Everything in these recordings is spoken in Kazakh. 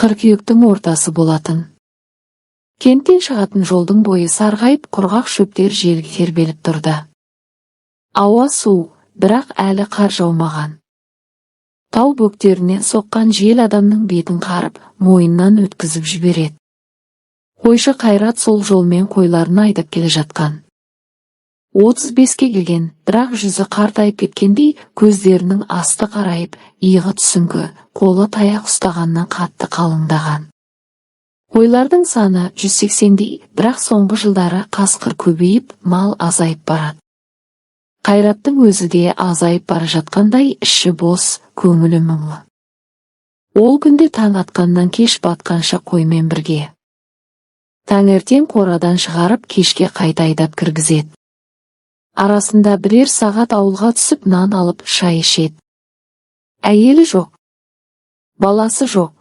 Қыркүйектің ортасы болатын. Кенттен шығатын жолдың бойы сарғайып, құрғақ шөптер желге тербеліп тұрды. Ауа суық, бірақ әлі қар жаумаған. Тау бөктерінен соққан жел адамның бетін қарып, мойнынан өткізіп жібереді. Қойшы Қайрат сол жолмен қойларын айдап келе жатқан. 35-ке келген, бірақ жүзі қартайып кеткендей, көздерінің асты қарайып, иығы түсіңкі, қолы таяқ ұстағаннан қатты қалыңдаған. Қойлардың саны 180-дей, бірақ соңғы жылдары қасқыр көбейіп, мал азайып барады. Қайраттың өзі де азайып бара жатқандай, іші бос, көңілі мұңлы. Ол күнде таң атқаннан кеш батқанша қоймен бірге. Таңертең қорадан шығарып, кешке қайта айдап кіргізеді. Арасында бірер сағат ауылға түсіп, нан алып, шай ішеді. Әйелі жоқ. Баласы жоқ.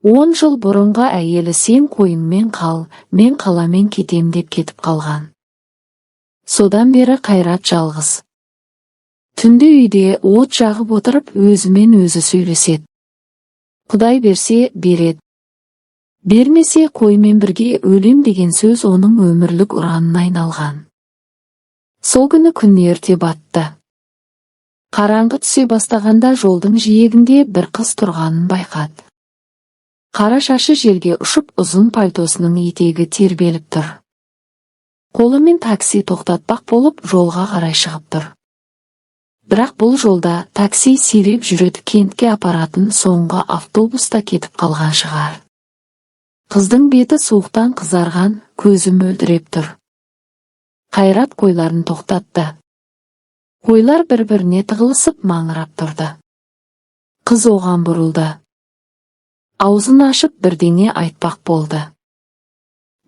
10 жыл бұрынғы әйелі «Сен қойыңмен қал, мен қаламен кетем» деп кетіп қалған. Содан бері Қайрат жалғыз. Түнде үйде от жағып отырып, өзімен өзі сөйлеседі. Құдай берсе, береді. Бермесе, қоймен бірге өлем деген сөз оның өмірлік ұранына айналған. Сол күні күн ерте батты. Қараңғы түсе бастағанда жолдың жиегінде бір қыз тұрғанын байқады. Қара шашы желге ұшып, ұзын пальтосының етегі тербеліп тұр. Қолымен такси тоқтатпақ болып, жолға қарай шығып тұр. Бірақ бұл жолда такси сирек жүреді, кентке апаратын соңғы автобус та кетіп қалған шығар. Қыздың беті суықтан қызарған, көзі мөлдіреп тұр. Қайрат қойларын тоқтатты. Қойлар бір-біріне тығылысып, маңырап тұрды. Қыз оған бұрылды. Аузын ашып, бірдеңе айтпақ болды.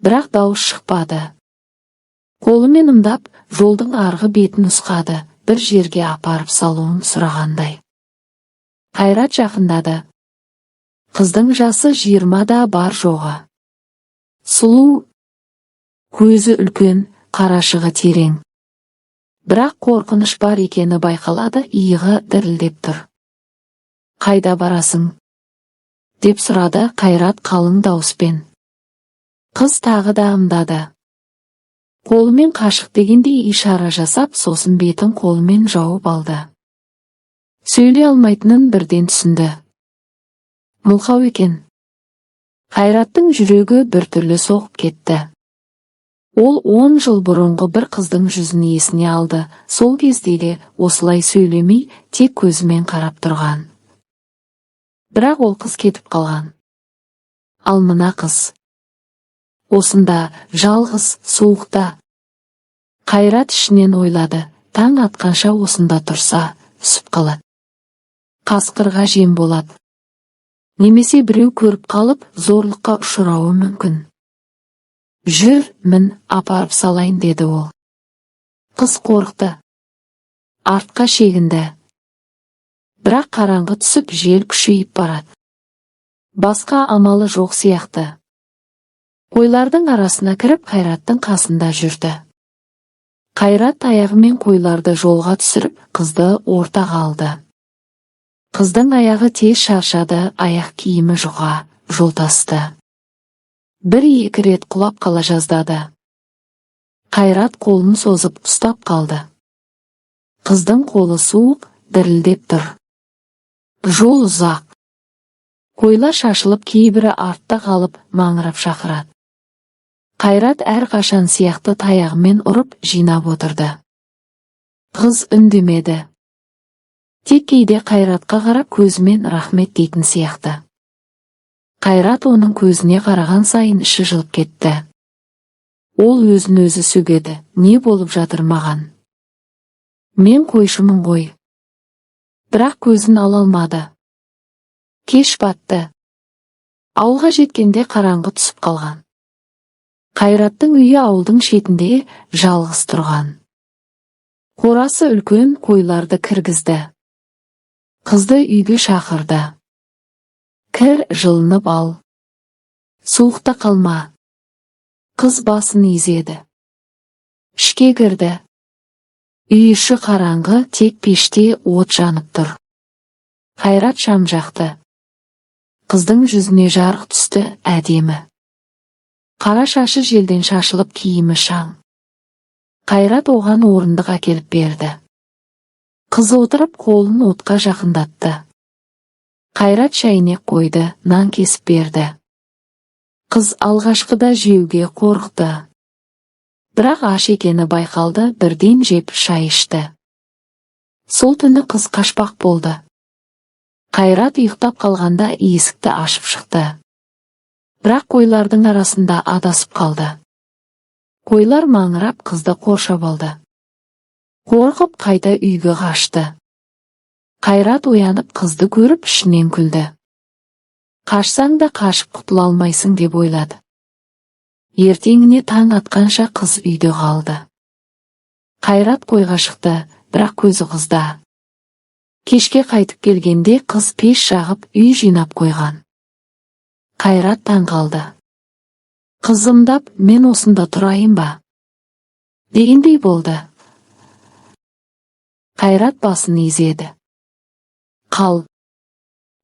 Бірақ дауыс шықпады. Қолымен ымдап, жолдың арғы бетін нұсқады, бір жерге апарып салуын сұрағандай. Қайрат жақындады. Қыздың жасы 20-да бар жоғы. Сұлу, көзі үлкен, қарашығы терең. Бірақ қорқыныш бар екені байқалады, иығы дірілдеп тұр. «Қайда барасың?» деп сұрады Қайрат қалың дауыспен. Қыз тағы да ымдады. Қолымен қашық дегендей ишара жасап, сосын бетін қолымен жауып алды. Сөйлей алмайтынын бірден түсінді. Мылқау екен. Қайраттың жүрегі біртүрлі соғып кетті. Ол 10 жыл бұрынғы бір қыздың жүзін есіне алды, сол кезде де осылай сөйлемей, тек көзімен қарап тұрған. Бірақ ол қыз кетіп қалған. Ал мына қыз осында, жалғыз, суықта. Қайрат ішінен ойлады, таң атқанша осында тұрса, үсіп қалады. Қасқырға жем болады. Немесе біреу көріп қалып, зорлыққа ұшырауы мүмкін. «Жүр, мін, апарып салайын», – деді ол. Қыз қорықты. Артқа шегінді. Бірақ қараңғы түсіп, жел күшейіп барады. Басқа амалы жоқ сияқты. Қойлардың арасына кіріп, Қайраттың қасында жүрді. Қайрат таяғымен қойларды жолға түсіріп, қызды ортаға алды. Қыздың аяғы тез шаршады, аяқ киімі жұқа, жолтасты. Бір-екі рет құлап қала жаздады. Қайрат қолын созып ұстап қалды. Қыздың қолы суық, дірілдеп тұр. Жол ұзақ. Қойлар шашылып, кейбірі артта қалып, маңырап шақырады. Қайрат әрқашан сияқты таяғымен ұрып, жинап отырды. Қыз үндемеді. Тек кейде Қайратқа қарап, көзімен рахмет дейтін сияқты. Қайрат оның көзіне қараған сайын іші жылып кетті. Ол өзін өзі сөгеді: «Не болып жатыр маған? Мен қойшымын ғой». Бірақ көзін ала алмады. Кеш батты. Ауылға жеткенде қараңғы түсіп қалған. Қайраттың үйі ауылдың шетінде жалғыз тұрған. Қорасы үлкен, қойларды кіргізді. Қызды үйге шақырды. «Кір, жылынып ал. Суықта қалма». Қыз басын изеді. Ішке кірді. Үй іші қараңғы, тек пеште от жанып тұр. Қайрат шам жақты. Қыздың жүзіне жарық түсті, әдемі. Қара шашы желден шашылып, киімі шаң. Қайрат оған орындық әкеліп берді. Қыз отырып, қолын отқа жақындатты. Қайрат шәйнек қойды, нан кесіп берді. Қыз алғашқыда жеуге қорықты. Бірақ аш екені байқалды, бірден жеп, шай ішті. Сол түні қыз қашпақ болды. Қайрат ұйықтап қалғанда есікті ашып шықты. Бірақ қойлардың арасында адасып қалды. Қойлар маңырап, қызды қоршап алды. Қорқып, қайта үйге қашты. Қайрат оянып, қызды көріп, ішінен күлді. Қашсаң да қашып құтыла алмайсың деп ойлады. Ертеңіне таң атқанша қыз үйде қалды. Қайрат қойға шықты, бірақ көзі қызда. Кешке қайтып келгенде қыз пеш жағып, үй жинап қойған. Қайрат таң қалды. Қыз ымдап, «Мен осында тұрайын ба?» дегендей болды. Қайрат басын изеді. «Қал.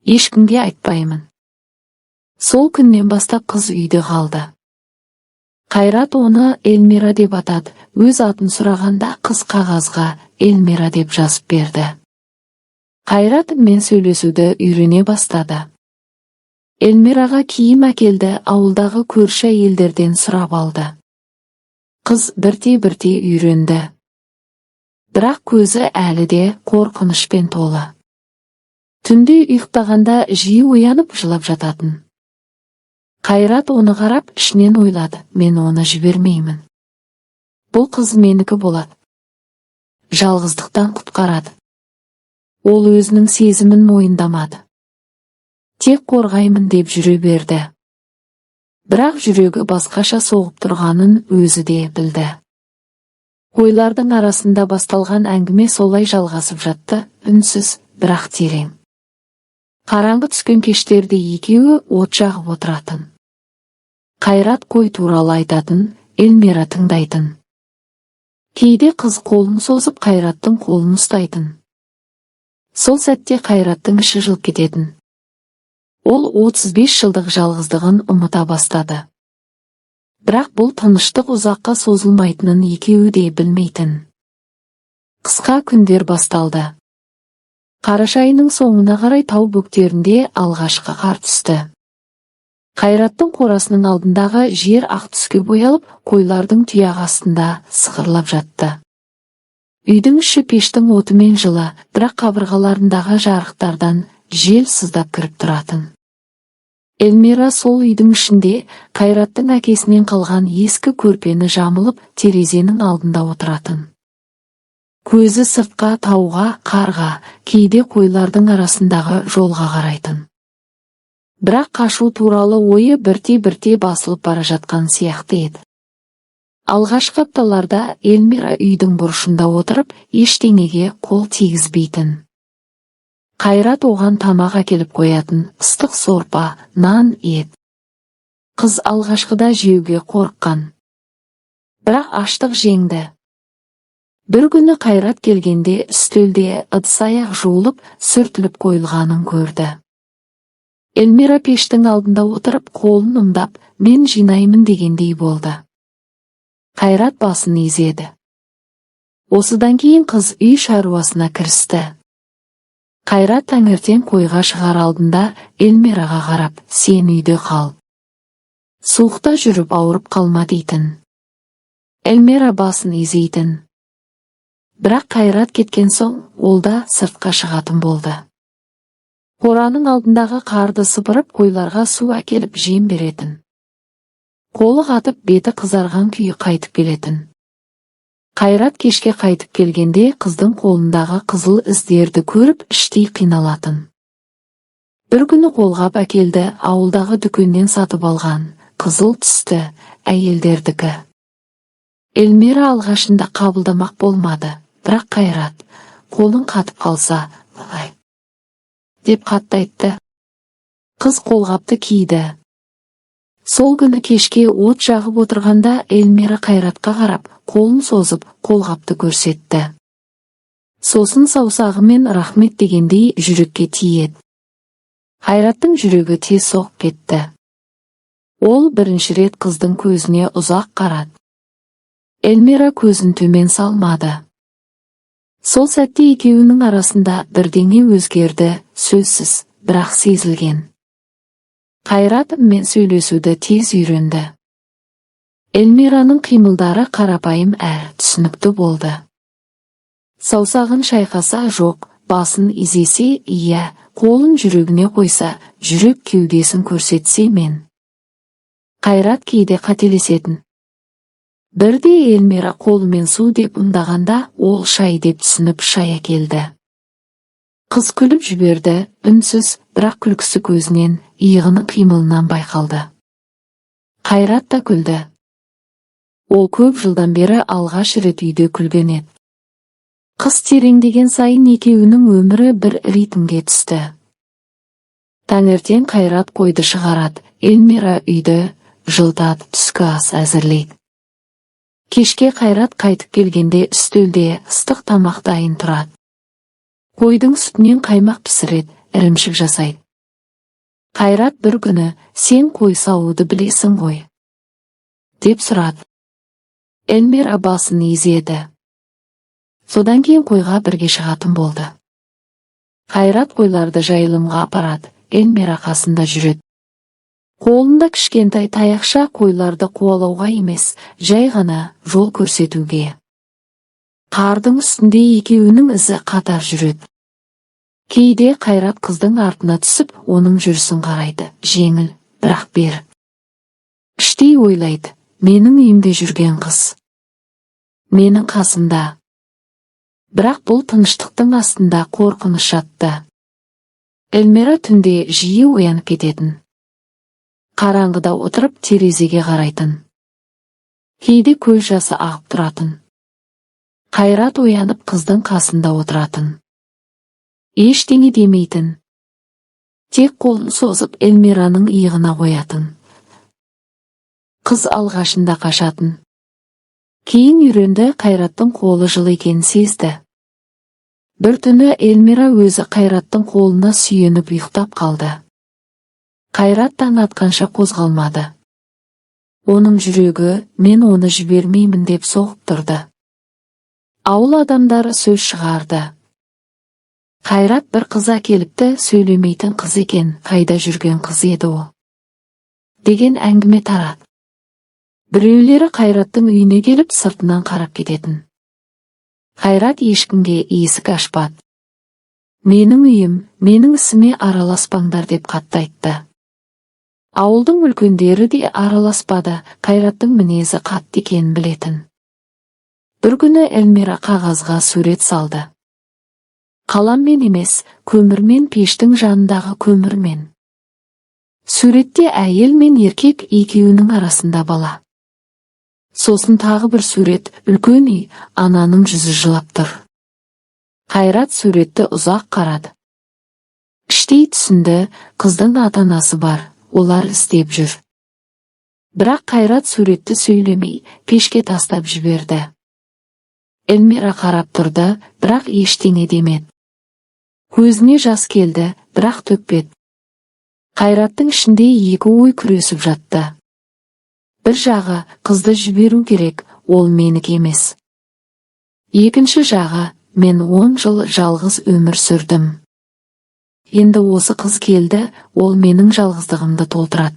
Ешкімге айтпаймын». Сол күннен бастап қыз үйде қалды. Қайрат оны Эльмира деп атады. Өз атын сұрағанда қыз қағазға Эльмира деп жазып берді. Қайрат мен сөйлесуді үйрене бастады. Эльмираға киім әкелді, ауылдағы көрші әйелдерден сұрап алды. Қыз бірте-бірте үйренді. Бірақ көзі әлі де қорқынышпен толы. Түнде ұйықтағанда жиі оянып, жылап жататын. Қайрат оны қарап, ішінен ойлады: «Мен оны жібермеймін. Бұл қыз менікі болады. Жалғыздықтан құтқарады». Ол өзінің сезімін мойындамады. Тек қорғаймын деп жүре берді. Бірақ жүрегі басқаша соғып тұрғанын өзі де білді. Қойлардың арасында басталған әңгіме солай жалғасып жатты, үнсіз, бірақ терең. Қараңғы түскен кештерде екеуі от жағып отыратын. Қайрат қой туралы айтатын, Эльмира тыңдайтын. Кейде қыз қолын созып, Қайраттың қолын ұстайтын. Сол сәтте Қайраттың іші жылып кететін. Ол 35 жылдық жалғыздығын ұмыта бастады. Бірақ бұл тыныштық ұзаққа созылмайтынын екеуі де білмейтін. Қысқа күндер басталды. Қараша айының соңына қарай тау бөктерінде алғашқы қар түсті. Қайраттың қорасының алдындағы жер ақ түске боялып, қойлардың тұяғы астында сықырлап жатты. Үйдің іші пештің отымен жылы, бірақ қабырғаларындағы жарықтардан жел сыздап кіріп тұратын. Эльмира сол үйдің ішінде Қайраттың әкесінен қалған ескі көрпені жамылып, терезенің алдында отыратын. Көзі сыртқа, тауға, қарға, кейде қойлардың арасындағы жолға қарайтын. Бірақ қашу туралы ойы бірте-бірте басылып бара жатқан сияқты еді. Алғашқы апталарда Эльмира үйдің бұрышында отырып, ештеңеге қол тигізбейтін. Қайрат оған тамақ әкеліп қоятын: ыстық сорпа, нан, ет. Қыз алғашқыда жеуге қорыққан. Бірақ аштық жеңді. Бір күні Қайрат келгенде үстелде ыдыс-аяқ жуылып, сүртіліп қойылғанын көрді. Эльмира пештің алдында отырып, қолын ымдап, «Мен жинаймын» дегендей болды. Қайрат басын изеді. Осыдан кейін қыз үй шаруасына кірісті. Қайрат таңертең қойға шығар алдында Эльмираға қарап, «Сен үйде қал. Суықта жүріп ауырып қалма», — дейтін. Эльмира басын изейтін. Бірақ Қайрат кеткен соң ол да сыртқа шығатын болды. Қораның алдындағы қарды сыпырып, қойларға су әкеліп, жем беретін. Қолы қатып, беті қызарған күйі қайтып келетін. Қайрат кешке қайтып келгенде қыздың қолындағы қызыл іздерді көріп, іштей қиналатын. Бір күні қолғап әкелді, ауылдағы дүкеннен сатып алған, қызыл түсті, әйелдердікі. Эльмира алғашында қабылдамақ болмады, бірақ Қайрат, «Қолың қатып қалса, ай», — деп қатты айтты. Қыз қолғапты киді. Сол күні кешке от жағып отырғанда Эльмира Қайратқа қарап, қолын созып, қолғапты көрсетті. Сосын саусағымен рахмет дегендей жүрекке тиеді. Қайраттың жүрегі тез соғып кетті. Ол бірінші рет қыздың көзіне ұзақ қарады. Эльмира көзін төмен салмады. Сол сәтте екеуінің арасында бірдеңе өзгерді, сөзсіз, бірақ сезілген. Қайрат мен сөйлесуді тез үйренді. Эльмираның қимылдары қарапайым әрі түсінікті болды. Саусағын шайқаса, жоқ, басын изесе, иә, қолын жүрегіне қойса, жүрек, кеудесін көрсетсе, мен. Қайрат кейде қателесетін. Бірде Эльмира қолымен су деп ымдағанда, ол шай деп түсініп, шай әкелді. Қыз күліп жіберді, үнсіз, бірақ күлкісі көзінен, иығының қимылынан байқалды. Қайрат та күлді. Ол көп жылдан бері алғаш рет үйде күлген еді. Қыс тереңдеген сайын екеуінің өмірі бір ритмге түсті. Таңертең Қайрат қойды шығарады, Эльмира үйді жылытады, түскі ас әзірлейді. Кешке Қайрат қайтып келгенде үстелде ыстық тамақ дайын тұрады. Қойдың сүтінен қаймақ пісіреді, ірімшік жасайды. Қайрат бір күні: «Сен қой саууды білесің ғой?» – деп сұрады. Эльмира басын изеді. Содан кейін қойға бірге шығатын болды. Қайрат қойларды жайылымға апарады, Эльмира қасында жүреді. Қолында кішкентай таяқша, қойларды қуалауға емес, жай ғана жол көрсетуге. Қардың үстінде екеуінің ізі қатар жүреді. Кейде Қайрат қыздың артына түсіп, оның жүрісін қарайды, жеңіл, бірақ берік. Іштей ойлайды: менің үйімде жүрген қыз. Менің қасымда. Бірақ бұл тыныштықтың астында қорқыныш жатты. Эльмира түнде жиі оянып кететін. Қараңғыда отырып, терезеге қарайтын. Кейде көз жасы ағып тұратын. Қайрат оянып, қыздың қасында отыратын. Ештеңе демейтін. Тек қолын созып, Эльмираның иығына қоятын. Қыз алғашында қашатын. Кейін үйренді, Қайраттың қолы жылы екенін сезді. Бір түні Эльмира өзі Қайраттың қолына сүйеніп ұйықтап қалды. Қайрат таң атқанша қозғалмады. Оның жүрегі «мен оны жібермеймін» деп соғып тұрды. Ауыл адамдары сөз шығарды. Қайрат бір қыз әкеліпті, сөйлемейтін қыз екен, қайда жүрген қыз еді ол? Деген әңгіме тарады. Біреулері Қайраттың үйіне келіп, сыртынан қарап кететін. Қайрат ешкімге есік ашпады. «Менің үйім, менің ісіме араласпаңдар», – деп қатты айтты. Ауылдың үлкендері де араласпады, Қайраттың мінезі қатты екенін білетін. Бір күні Эльмира қағазға сурет салды. Қаламмен емес, көмірмен, пештің жанындағы көмірмен. Суретте әйел мен еркек, екеуінің арасында бала. Сосын тағы бір сурет: үлкен үй, ананың жүзі жылап тұр. Қайрат суретті ұзақ қарады. Іштей түсінді: қыздың ата-анасы бар, олар іздеп жүр. Бірақ Қайрат суретті сөйлемей, пешке тастап жіберді. Эльмира қарап тұрды, бірақ ештеңе демеді. Көзіне жас келді, бірақ төкпеді. Қайраттың ішінде екі ой күресіп жатты. Бір жағы: қызды жіберу керек, ол менікі емес. Екінші жағы: мен 10 жыл жалғыз өмір сүрдім. Енді осы қыз келді, ол менің жалғыздығымды толтырады.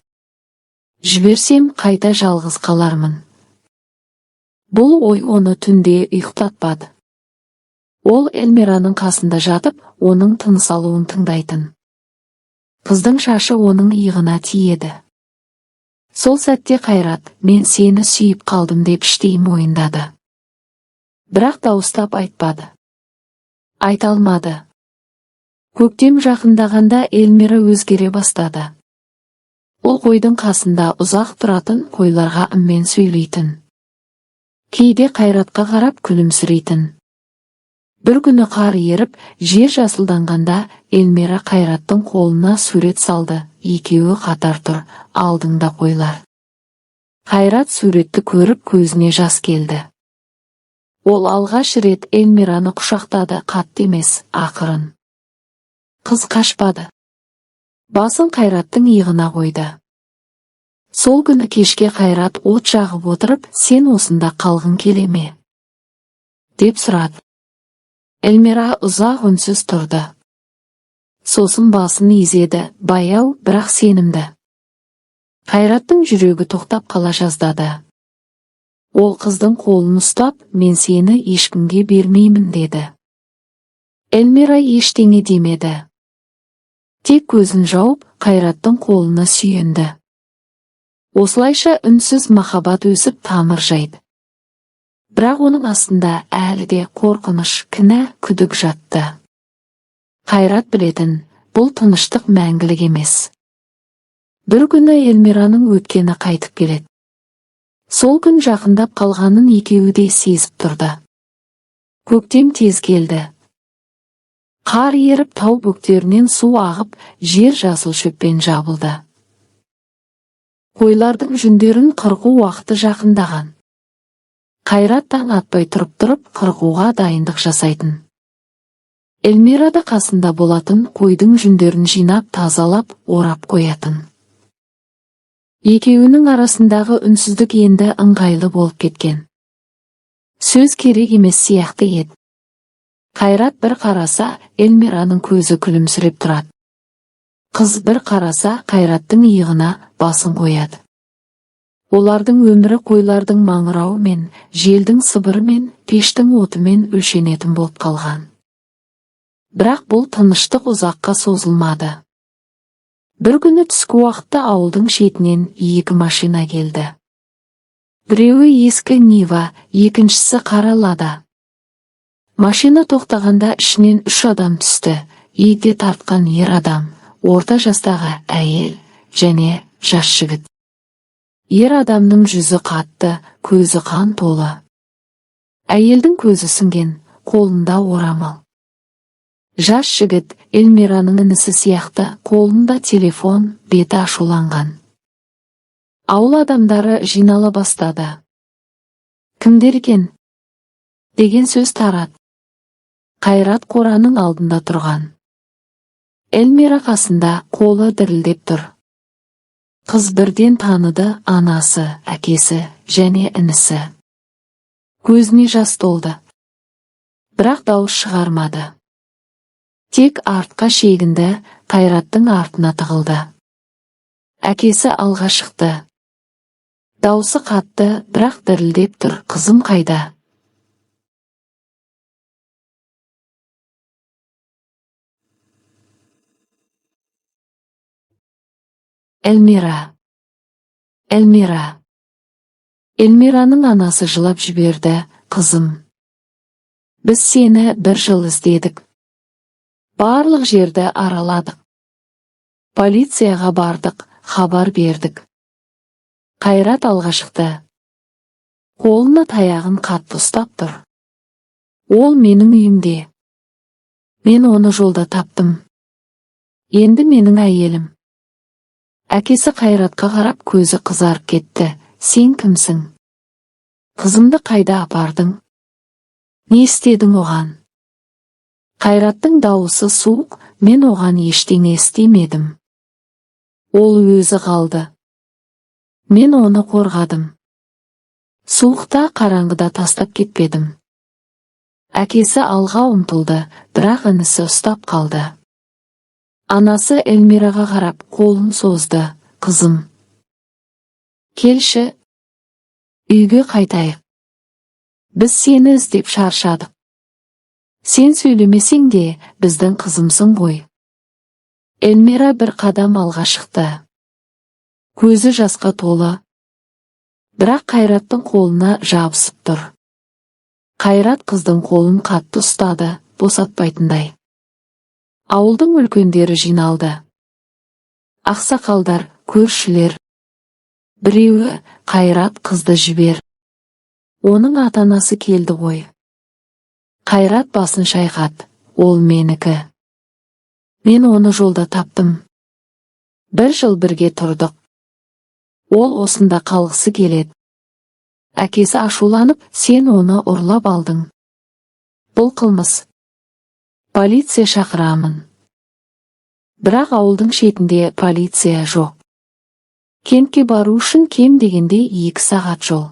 Жіберсем, қайта жалғыз қалармын. Бұл ой оны түнде ұйықтатпады. Ол Эльмираның қасында жатып, оның тыныс алуын тыңдайтын. Қыздың шашы оның иығына тиеді. Сол сәтте Қайрат «мен сені сүйіп қалдым» деп іштей мойындады. Бірақ дауыстап айтпады. Айта алмады. Көктем жақындағанда Эльмира өзгере бастады. Ол қойдың қасында ұзақ тұратын, қойларға ыммен сөйлейтін. Кейде Қайратқа қарап күлімсірейтін. Бір күні қар еріп, жер жасылданғанда Эльмира Қайраттың қолына сурет салды, екеуі қатар тұр, алдында қойлар. Қайрат суретті көріп, көзіне жас келді. Ол алғаш рет Эльмираны құшақтады, қатты емес, ақырын. Қыз қашпады. Басын Қайраттың иығына қойды. Сол күні кешке Қайрат от жағып отырып, «Сен осында қалғың келе ме?» деп сұрады. Эльмира ұзақ үнсіз тұрды. Сосын басын изеді, баяу, бірақ сенімді. Қайраттың жүрегі тоқтап қала жаздады. Ол қыздың қолын ұстап, «Мен сені ешкімге бермеймін», – деді. Эльмира ештеңе демеді. Тек көзін жауып, Қайраттың қолына сүйенді. Осылайша үнсіз махаббат өсіп, тамыр жайды. Бірақ оның астында әлі де қорқыныш, кінә, күдік жатты. Қайрат білетін, бұл тыныштық мәңгілік емес. Бір күні Эльмираның өткені қайтып келеді. Сол күн жақындап қалғанын екеуі де сезіп тұрды. Көктем тез келді. Қар еріп, тау бөктерінен су ағып, жер жасыл шөппен жабылды. Қойлардың жүндерін қырқу уақыты жақындаған. Қайрат таң атпай тұрып-тұрып қырқуға дайындық жасайтын. Эльмира да қасында болатын, қойдың жүндерін жинап, тазалап, орап қоятын. Екеуінің арасындағы үнсіздік енді ыңғайлы болып кеткен. Сөз керек емес сияқты еді. Қайрат бір қараса, Эльмираның көзі күлімсіреп тұрады. Қыз бір қараса, Қайраттың иығына басын қояды. Олардың өмірі қойлардың маңырауымен, желдің сыбырымен, пештің отымен өлшенетін болып қалған. Бірақ бұл тыныштық ұзаққа созылмады. Бір күні түскі уақытта ауылдың шетінен екі машина келді. Біреуі ескі Нива, екіншісі қара Лада. Машина тоқтағанда ішінен үш адам түсті: егде тартқан ер адам, орта жастағы әйел және жас жігіт. Ер адамның жүзі қатты, көзі қан толы. Әйелдің көзі ісінген, қолында орамал. Жас жігіт Эльмираның інісі сияқты, қолында телефон, беті ашуланған. Ауыл адамдары жинала бастады. «Кімдер екен?» деген сөз тарады. Қайрат қораның алдында тұрған. Эльмира қасында, қолы дірілдеп тұр. Қыз бірден таныды: анасы, әкесі және інісі. Көзіне жас толды. Бірақ дауыс шығармады. Тек артқа шегінді, Қайраттың артына тығылды. Әкесі алға шықты. Даусы қатты, бірақ дірілдеп тұр: «Қызым қайда?» Эльмира. Эльмира. Эльмираның анасы жылап жіберді: «Қызым. Біз сені бір жыл іздедік. Барлық жерді араладық. Полицияға бардық, хабар бердік». Қайрат алға шықты. Қолына таяғын қатты ұстап тұр. «Ол менің үйімде. Мен оны жолда таптым. Енді менің әйелім». Әкесі Қайратқа қарап, көзі қызарып кетті. «Сен кімсің? Қызымды қайда апардың? Не істедің оған?» Қайраттың дауысы суық: «Мен оған ештеңе істемедім. Ол өзі қалды. Мен оны қорғадым. Суықта, қараңғыда тастап кетпедім». Әкесі алға ұмтылды, бірақ інісі ұстап қалды. Анасы Эльмираға қарап, қолын созды: «Қызым. Келші. Үйге қайтайық. Біз сені іздеп шаршадық. Сен сөйлемесең де, біздің қызымсың ғой». Эльмира бір қадам алға шықты. Көзі жасқа толы. Бірақ Қайраттың қолына жабысып тұр. Қайрат қыздың қолын қатты ұстады, босатпайтындай. Ауылдың үлкендері жиналды. Ақсақалдар, көршілер. Біреуі: «Қайрат, қызды жібер. Оның ата-анасы келді ғой». Қайрат басын шайқады: «Ол менікі. Мен оны жолда таптым. Бір жыл бірге тұрдық. Ол осында қалғысы келеді». Әкесі ашуланып: «Сен оны ұрлап алдың. Бұл қылмыс. Полиция шақырамын». Бірақ ауылдың шетінде полиция жоқ. Кентке бару үшін кем дегенде 2 сағат жол.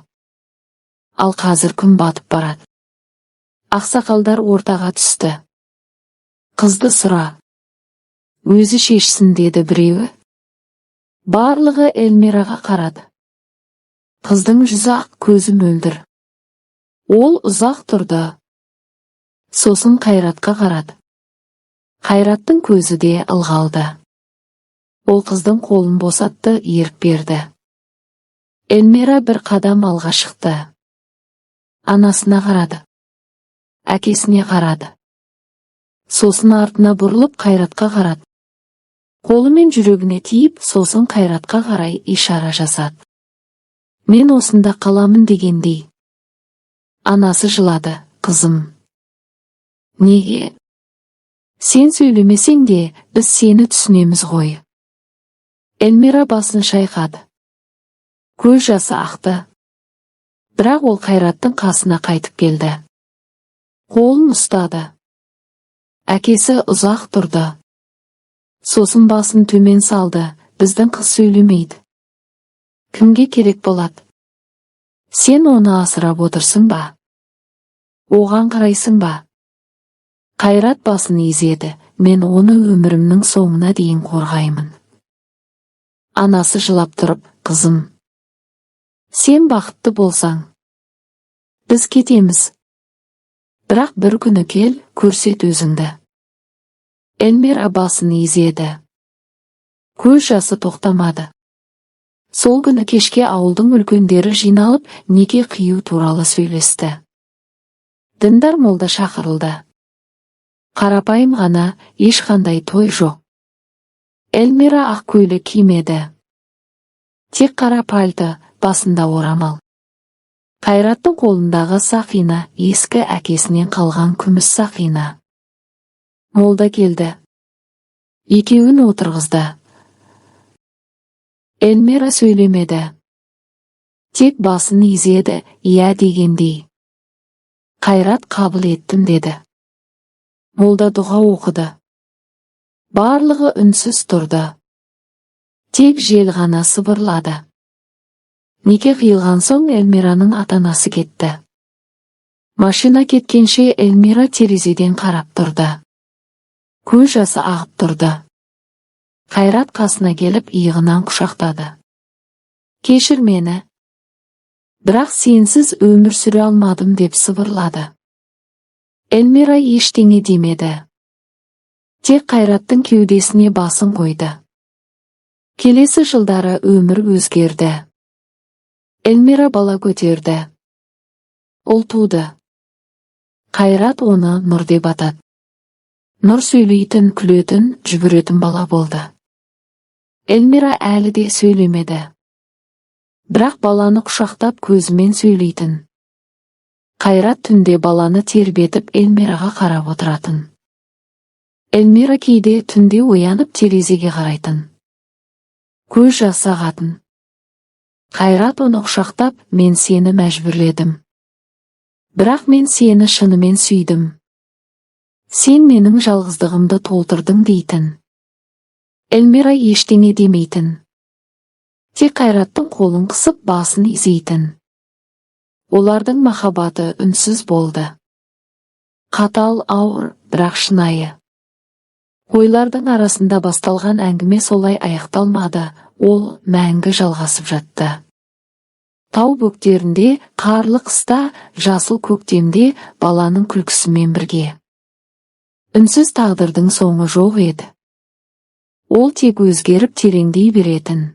Ал қазір күн батып барады. Ақсақалдар ортаға түсті. «Қызды сұра. Өзі шешсін», – деді біреуі. Барлығы Эльмираға қарады. Қыздың жүзі ақ, көзі мөлдір. Ол ұзақ тұрды. Сосын Қайратқа қарады. Қайраттың көзі де ылғалды. Ол қыздың қолын босатты, ерік берді. Эльмира бір қадам алға шықты. Анасына қарады. Әкесіне қарады. Сосын артына бұрылып, Қайратқа қарады. Қолымен жүрегіне тиіп, сосын Қайратқа қарай ишара жасады. «Мен осында қаламын» дегендей. Анасы жылады: «Қызым. Неге? Сен сөйлемесең де, біз сені түсінеміз ғой». Эльмира басын шайқады. Көз жасы ақты. Бірақ ол Қайраттың қасына қайтып келді. Қолын ұстады. Әкесі ұзақ тұрды. Сосын басын төмен салды: «Біздің қыз сөйлемейді. Кімге керек болады? Сен оны асырап отырсың ба? Оған қарайсың ба?» Қайрат басын изеді: «Мен оны өмірімнің соңына дейін қорғаймын». Анасы жылап тұрып: «Қызым, сен бақытты болсаң, біз кетеміз. Бірақ бір күні кел, көрсет өзіңді». Эльмира басын изеді. Көз жасы тоқтамады. Сол күні кешке ауылдың үлкендері жиналып, неке қию туралы сөйлесті. Діндар молда шақырылды. Қарапайым ғана, ешқандай той жоқ. Эльмира ақ көйлек кимеді. Тек қара пальто, басында орамал. Қайраттың қолындағы сақина, ескі әкесінен қалған күміс сақина. Молда келді. Екеуін отырғызды. Эльмира сөйлемеді. Тек басын изеді, иә дегендей. Қайрат «Қабыл еттім» деді. Молда дұға оқыды. Барлығы үнсіз тұрды. Тек жел ғана сыбырлады. Неке қиылған соң Эльмираның ата-анасы кетті. Машина кеткенше Эльмира терезеден қарап тұрды. Көз жасы ағып тұрды. Қайрат қасына келіп, иығынан құшақтады. «Кешір мені. Бірақ сенсіз өмір сүре алмадым», – деп сыбырлады. Эльмира ештеңе демеді. Тек Қайраттың кеудесіне басын қойды. Келесі жылдары өмір өзгерді. Эльмира бала көтерді. Ұл туды. Қайрат оны Нұр деп атады. Нұр сөйлейтін, күлетін, жүгіретін бала болды. Эльмира әлі де сөйлемеді. Бірақ баланы құшақтап, көзімен сөйлейтін. Қайрат түнде баланы тербетіп, Эльмираға қарап отыратын. Эльмира кейде түнде оянып, терезеге қарайтын. Көз жасы ағатын. Қайрат оны құшақтап: «Мен сені мәжбүрледім. Бірақ мен сені шынымен сүйдім. Сен менің жалғыздығымды толтырдың», – дейтін. Эльмира ештеңе демейтін. Тек Қайраттың қолын қысып, басын изейтін. Олардың махаббаты үнсіз болды. Қатал, ауыр, бірақ шынайы. Қойлардың арасында басталған әңгіме солай аяқталмады, ол мәңгі жалғасып жатты. Тау бөктерінде, қарлы қыста, жасыл көктемде, баланың күлкісімен бірге. Үнсіз тағдырдың соңы жоқ еді. Ол тек өзгеріп, тереңдей беретін.